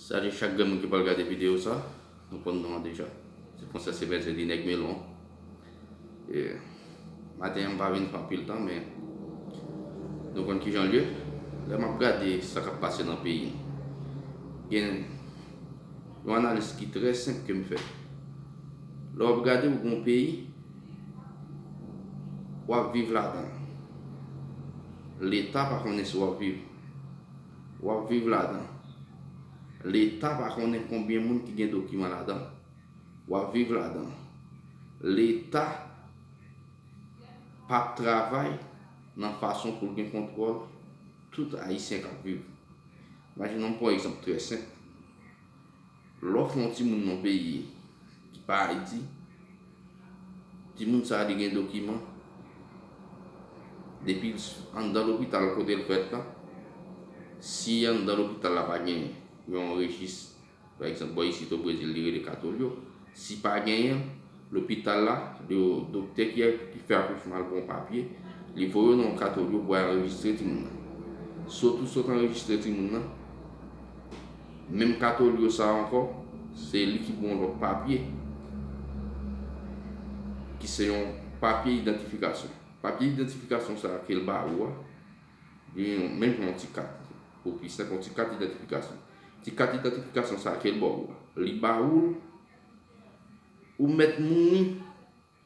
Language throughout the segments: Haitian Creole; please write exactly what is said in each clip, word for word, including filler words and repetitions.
Salye chak grenn moun ki pral gade videyo sa. Nou konn non an deja. Se Frances Emerger di Nèg Melon. E, maten an, m pa vin fè anpil tan, men nou konn kijan l ye. Lè m ap gade sa k ap pase nan peyi n, gen yon analiz ki trè senp ke m fè. Lè w ap gade, ou gen yon peyi, w ap viv ladan l. Leta pa konnen si w ap viv. W ap viv ladan l. Leta pa konnen konbyen moun ki gen dokiman ladan l. W ap viv ladan l. Leta p ap travay nan fason pou l gen kontwòl tout Ayisyen k ap viv. Imajine w, m pran yon egzanp trè senp. Lè w fè yon timoun nan yon peyi ki pa Ayiti, timoun sa a li gen dokiman, depi l s-, anndan lopital kote l fèt la, si anndan lopital la pa gen yon rejis, pa egzanp, bò isit o Brezil, li rele katolyo, si pa genyen l, lopital la, do-, doktè ki, ki fè akouchman al pran yon papye, li voye w nan yon katolyo pou al anrejistre timoun nan. Sot ou sot anrejistre timoun nan, menm katolyo sa a ankò, se li ki ba w yon lòt papye, ki se yon papye idantifikasyon. Papye idantifikasyon sa a ke l ba ou a, li menm jan yon ti kat, pou pi senp, yon ti kat idantifikasyon. Ti kat idantifikasyon sa a ke l ba ou a, li ba ou l, ou mèt mouri,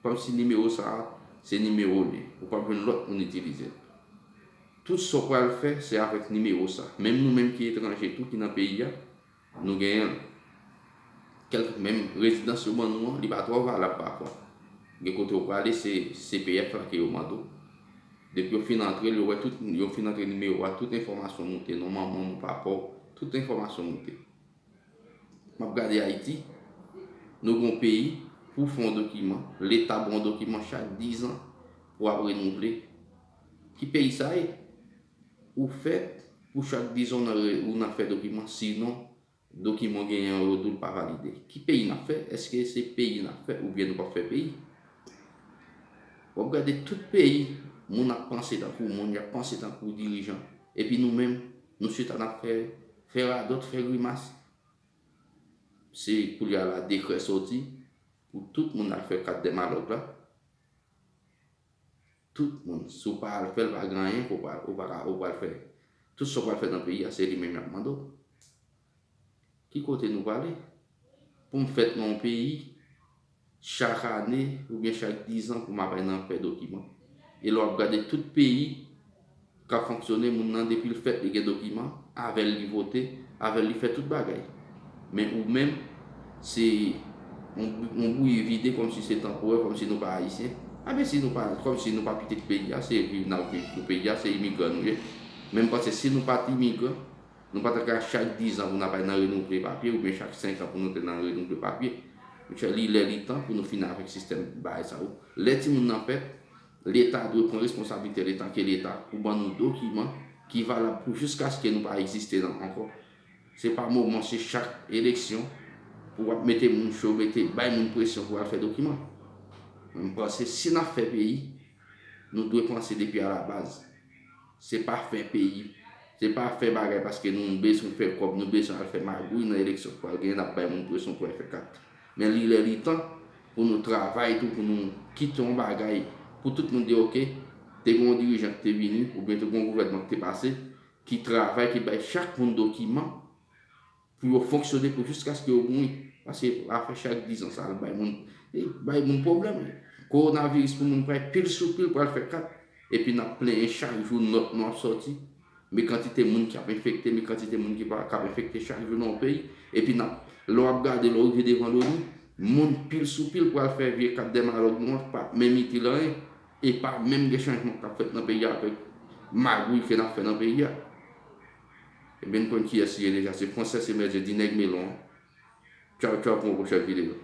kòmsi nimewo sa a, se nimewo w li. Ou p ap jwenn lòt moun itilize l. Tout sa w pral fè, se avèk nimewo sa a. Menm nou menm ki etranje tou, ki nan peyi a, nou genyen l. Kèlke, menm rezidans yo ban nou an, li pa twò valab pafwa. Gen kote w prale, se C P F la ke yo mande w. Depi yo fin antre l, yo wè tout, yo fin antre nimewo a, tout enfòmasyon moute, non manman w, non papa w, tout enfòmasyon moute. M ap gade Ayiti, nou gen yon peyi, pou w fè yon dokiman, Leta ba w yon dokiman chak diz an pou w ap renouvle. Ki peyi sa ye? Ou fèt pou chak diz an w nan re-, ou nan fè dokiman, sinon dokiman w genyen an yo di w l pa valide. Ki peyi n ap fè? Èske se peyi n ap fè oubyen nou p ap fè peyi? W ap gade tout peyi, moun ap panse tankou moun, y ap panse tankou dirijan. Epi nou menm, nou chita n ap fè, fè radòt, fè grimas. Se koulye a la dekrè soti pou tout moun al fè kat dè malòg la. Tout moun, si w pa al fè l, pa gen anyen ke w pa, ou pa ka, ou pral fè. Tout sa w pral fè nan peyi a, se li menm y ap mande w. Ki kote nou prale? Pou m fèt nan yon peyi, chak ane oubyen chak diz an pou m ap al nan fè dokiman. E lè w ap gade tout peyi k ap fonksyone, moun nan depi l fèt li gen dokiman, avè l li vote, avè l li fè tout bagay. Men ou menm, se yon, yon bouyi vide kòmsi se tanporè, kòmsi nou pa ayisyen. Anben si nou pa, kòmsi nou pa pitit peyi a, se viv n ap viv pou peyi a, se imigran nou ye. Men m panse si nou pa t imigran, nou pa ta ka chak diz an pou n ap al nan renouvle papye, oubyen chak senk an pou nou te nan renouvle papye. Monchè, li lè li tan pou nou fini avèk sistèm bagay sa yo. Lè timoun nan fèt, Leta dwe pran responsablite l etanke Leta pou ban nou dokiman ki valab pou jiskaske nou pa egziste nan ankò. Se pa moman, se chak eleksyon pou w ap mete moun cho, mete, bay moun presyon pou al fè dokiman. Mwen, m panse si n ap fè peyi, nou dwe panse depi alabaz. Se pa fè peyi. Se pa fè bagay paske nou bezwen fè kòb, nou bezwen al fè magouy nan eleksyon k pral genyen, n ap bay moun presyon pou al fè kat. Men li lè li tan pou nou travay tou, pou nou kite yon bagay, pou tout moun di, oke, te gen yon dirijan ki te vini, oubyen te gen yon gouvènman ki te pase, ki travay, ki bay chak moun dokiman, pou yo fonksyone pou jiskaske yo mouri. Paske afè chak diz an sa al bay moun, e, bay moun pwoblèm. Kowonaviris pou moun pran pil sou pil pral fè kat. Epi n ap plenyen chak jou nòt nou ap sòti. Men kantite moun k ap enfekte, men kantite moun ki pa, k ap enfekte chak jou nan yon peyi. Epi n ap, lè w ap gade, lè w rive devan loni, moun pil sou pil pral fè vye kat dè malòg nou an, pa menm itil anyen. E pa menm gen chanjman k ap fèt nan peyi a avèk magouy ke n ap fè nan peyi a. Ebyen, n konn kiyès li ye deja, se Frances Emerger di Nèg Melon an. Tchaw, tchaw, pou yon pwochèn videyo.